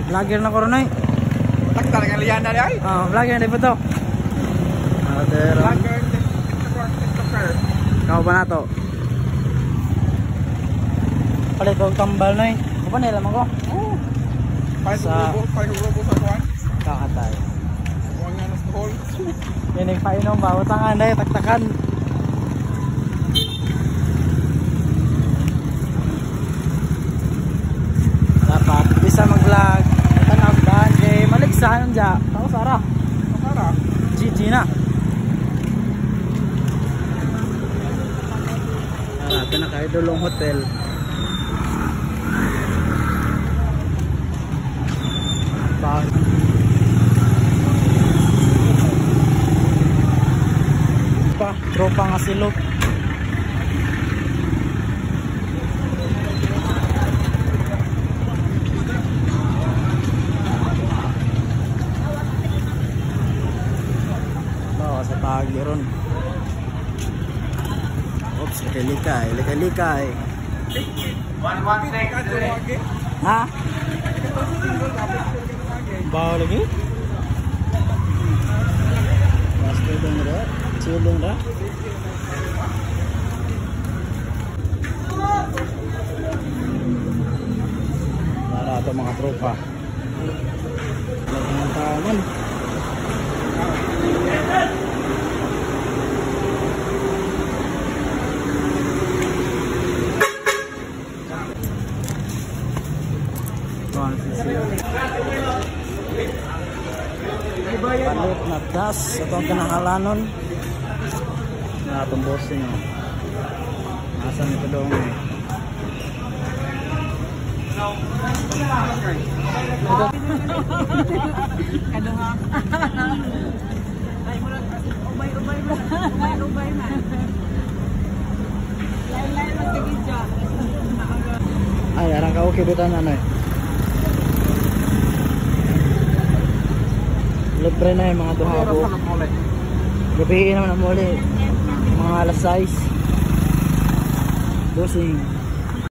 Vlogger na ko ron ay. Takta nga liana di ay. Ah, vlogger na po to. Ah, Vlogger, TikToker, TikToker. Kau ba na to? Palit og tambal na eh. Ako nila man ko. Oh. Palit grupo sa kuan. Kakatay. Kuan nga nas hall. Yan ay painom ba? Utangan na taktakan. Dapat bisa mag-vlog. Tanaw daan kay maligsahan dya. Tao Sara. Sara. GG na. Tara, pinaka-idolong hotel. Pa, tropa nga silok. Bawa sa pagi ron. Oops, likay-likay, likay-likay. 116. Ha? Bawa lagi? Chilling ra, chilling ra. Para ato mga tropa. Lahat ng tao man. Palit na gas atong kinahanglanon na atong bossing oh. Asa nito dong eh. Kaduha. Ay, ubay-ubay man. Ubay-ubay man. Lain-lain man kagidya. Ay, arang ka okay butan ano eh. Libre na yung mga duha ko. Gabi naman ang muli. Mga alas 6. Bossing.